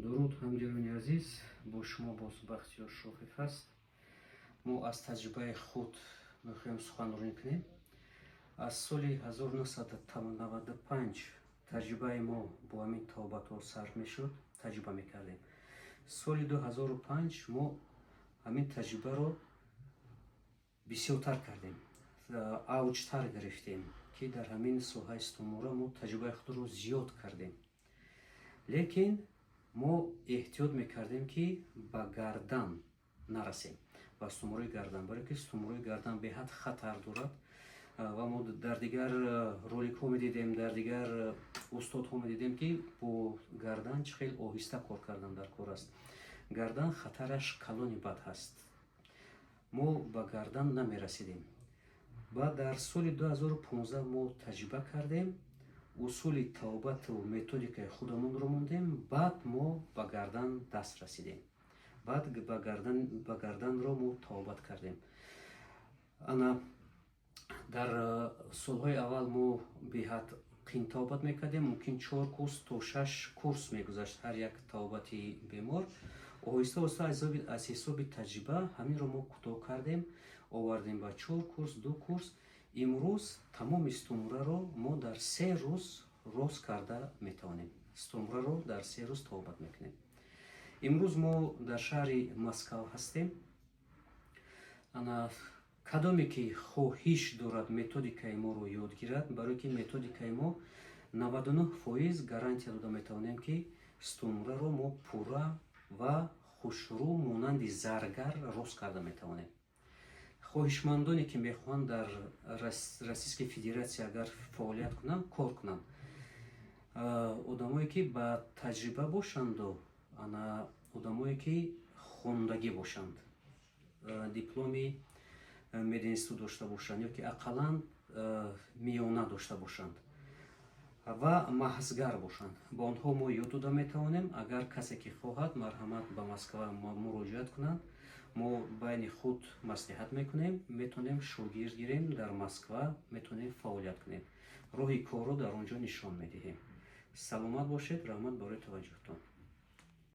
Дуруд, ҳамдиёрони азиз, бо шумо боз Бахтиёр Шоҳев аст. Мо аз таҷрибаи худ мехоҳем суханронӣ кунем. Аз соли 1995 таҷрибаи мо бо ҳамин табобатҳо сар мешуд, таҷриба мекардем. Соли 2005 мо ҳамин таҷрибаро бисёртар кардем, авҷтар гирифтем, ки дар ҳамин соҳаи сутунмӯҳра мо таҷрибаи худро зиёд кардем. Лекин мо эҳтиёт мекардем, ки ба гардан нарасем, ба сутунмӯҳраи гардан, барое ки сутунмӯҳраи гардан беҳад хатар дорад. Ва мо дар дигар роликҳо медидем, дар дигар устодҳо медидем, ки бо гардан чӣ хел оҳиста кор кардан дар кор аст. Гардан хатараш калони бад ҳаст. Мо ба гардан намерасидем. Баъд дар соли 2015 мо таҷриба кардем, усули табобату методикаи худамонро мондем. Баъд мо ба гардан даст расидем, баъд ба гарданро мо табобат кардем. Ана дар солҳои аввал мо беҳад қин табобат мекардем, мумкин чор курс то шаш курс мегузашт ҳар як табобати бемор. Оҳиста оҳиста аз ҳисоби таҷриба ҳаминро мо кӯтоҳ кардем, овардем ба чор курс, ду курс. Имрӯз тамоми сутунмӯҳраро мо дар 3 рӯз рост карда метавонем, сутунмӯҳраро дар 3 рӯз табобат мекунем. Имрӯз мо дар шаҳри Москав ҳастем. Ана кадоме ки хоҳиш дорад методикаи моро ёд гирад, барое ки методикаи мо 99% гарантия дода метавонем, ки сутунмӯҳраро мо пурра ва хушрӯ монанди заргар рост карда метавонем. Хоҳишмандоне, ки мехоҳанд дар Российской Федерация агар фаъолият кунанд, кор кунанд, одамое ки ба таҷриба бошанду ана одамое ки хондагӣ бошанд, дипломи мединститут дошта бошанд ё ки ақаллан миёна дошта бошанд ва маҳзгар бошанд, ба онҳо мо ёд дода метавонем. Агар касе ки хоҳад, марҳамат, ба Москва муроҷиат кунанд. Мо байни худ маслиҳат мекунем, метавонем шогирд гирем, дар Москва метавонем фаъолият кунем, роҳи корро дар он ҷо нишон медиҳем. Саломат бошед, раҳмат барои таваҷҷӯҳтон.